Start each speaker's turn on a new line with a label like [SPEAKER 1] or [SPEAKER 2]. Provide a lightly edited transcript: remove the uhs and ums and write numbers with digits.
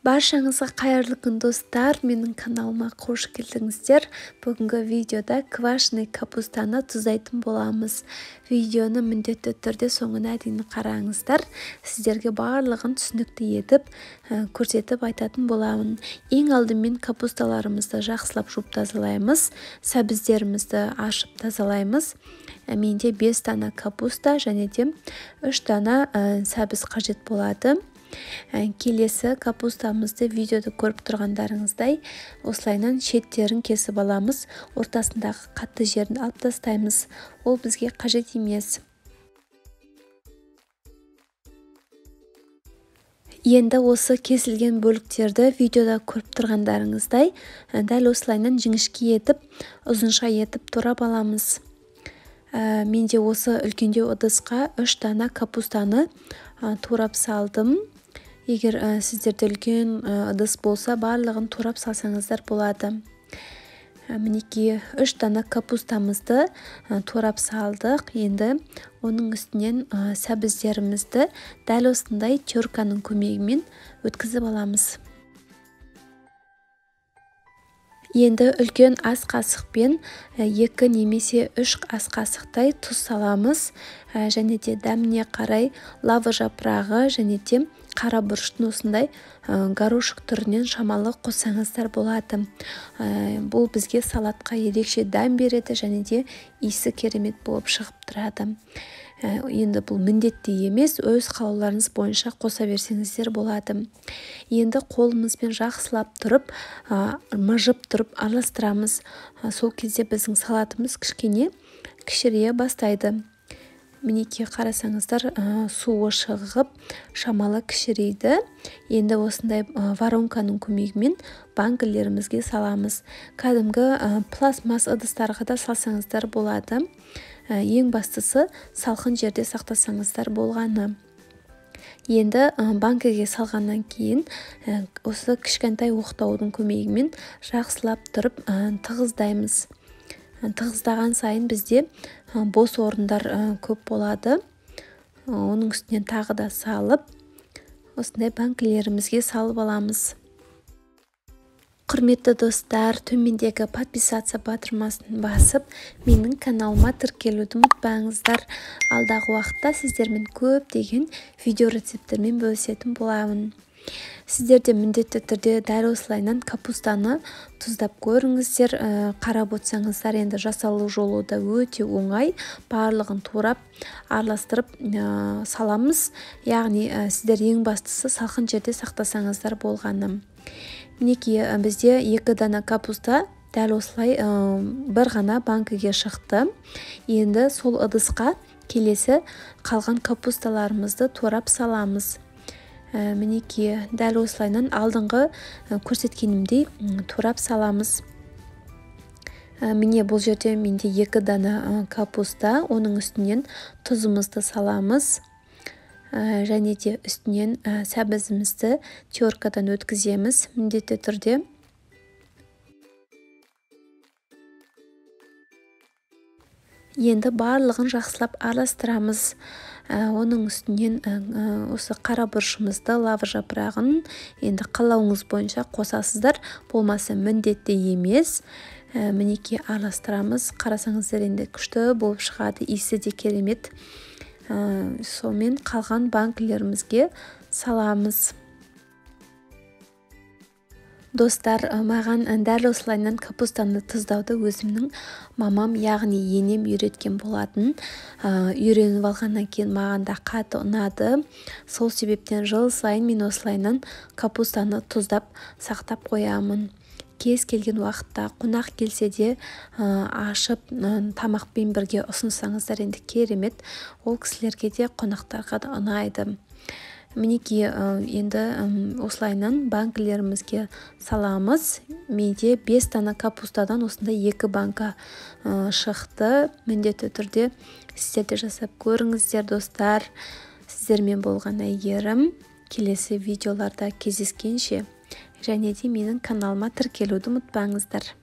[SPEAKER 1] Баршаңызға қайырлы күн, достар! Менің каналыма қош келдіңіздер. Бүгінгі видеода квашеный капустаны тұздайтын боламыз. Видеоны міндетті түрде соңына дейін қараңыздар. Сіздерге барлығын түсінікті етіп, көрсетіп айтатын боламын. Ең алдымен капусталарымызды жақсылап жуып тазалаймыз, сәбіздерімізді ашып тазалаймыз. Менде 5 дана капуста және де 3 дана сәбіз қажет болады. Келесі капустамызды видеода көріп тұрғандарыңыздай осылайынан шеттерін кесіп аламыз, ортасындағы қатты жерін алып тастаймыз, ол бізге қажет емес. Енді осы кесілген бөліктерді видеода көріп тұрғандарыңыздай дәл осылайынан жіңішке етіп, ұзынша етіп турап аламыз. Менде осы үлкендеу ыдысқа 3 дана капустаны турап салдым. Егер сіздерде үлкен ыдыс болса, барлығын турап салсаңыздар болады. Мінекей 3 дана капустамызды турап салдық. Енді оның үстінен сәбіздерімізді дәл осындай терканың көмегімен өткізіп аламыз. Енді үлкен ас қасықпен 2 немесе 3 ас қасықтай тұз саламыз, және де дәміне қарай лава жапырағы және де қара бұрыштың осындай горошек түрінен шамалы қоссаңыздар болады. Бұл бізге салатқа ерекше дәм береді және де иісі керемет болып шығып тұрады. Енді бұл міндетті емес, өз қалауларыңыз бойынша қоса берсеңіздер болады. Енді қолымызбен жақсылап тұрып, мыжып тұрып араластырамыз. Сол кезде біздің салатымыз кішкене кішірейе бастайды. Мінекей қарасаңыздар, суы шығып, шамалы кішірейді. Енді осындай воронканың көмегімен банкілерімізге саламыз. Кәдімгі пластмасс ыдыстарға да салсаңыздар болады. Ең бастысы салқын жерде сақтасаңыздар болғаны. Енді банкіге салғаннан кейін осы кішкентай оқтаудың көмегімен жақсылап тұрып тығыздаймыз. Тығыздаған сайын бізде бос орындар көп болады. Оның үстінен тағы да салып, осындай банкілерімізге салып аламыз. Құрметті достар, төмендегі подписаться батырмасын басып, менің каналыма тіркелуді ұмытпаңыздар. Алдағы уақытта сіздермен көптеген видео рецепттермен бөлісетін боламын. Сіздер де міндетті түрде дәл осылайынан капустаны тұздап көріңіздер. Қарап отырсаңыздар, енді жасалу жолы да өте оңай. Барлығын турап, араластырып саламыз. Яғни сіздер ең бастысы салқын жерде сақтасаңыздар болғаны. Мінекей бізде 2 дана капуста дәл осылай бір ғана банкіге шықты. Енді сол ыдысқа келесі қалған капусталарымызды турап саламыз. Мінекей дәл осылайынан алдыңғы көрсеткенімдей турап саламыз. Міне бұл жерде менде 2 дана капуста, оның үстінен тұзымызды саламыз. Және де үстінен сәбізімізді теркадан өткіземіз міндетті түрде. Енді барлығын жақсылап араластырамыз. Оның үстінен осы қара бұрышымызды, лавр жапырағын енді қалауыңыз бойынша қосасыздар, болмаса міндетті емес. Мінекей араластырамыз. Қарасаңыздар, енді күшті болып шығады, иісі де керемет. Сонымен қалған банкілерімізге саламыз. Достар, маған дәл осылайынан капустаны тұздауды өзімнің мамам, яғни енем үйреткен болатын. Үйреніп алғаннан кейін маған да қатты ұнады. Сол себептен жыл сайын мен осылайынан капустаны тұздап сақтап қоямын. Кез келген уақытта қонақ келсе де ашып тамақпен бірге ұсынсаңыздар енді керемет, ол кісілерге де, қонақтарға да ұнайды. Мінекей енді осылайынан банкілерімізге саламыз. Менде 5 дана капустадан осындай 2 банка шықты. Міндетті түрде сіздер де жасап көріңіздер, достар. Сіздермен болған Әйгерім. Келесі видеоларда кездескенше және де менің каналыма тіркелуді ұмытпаңыздар.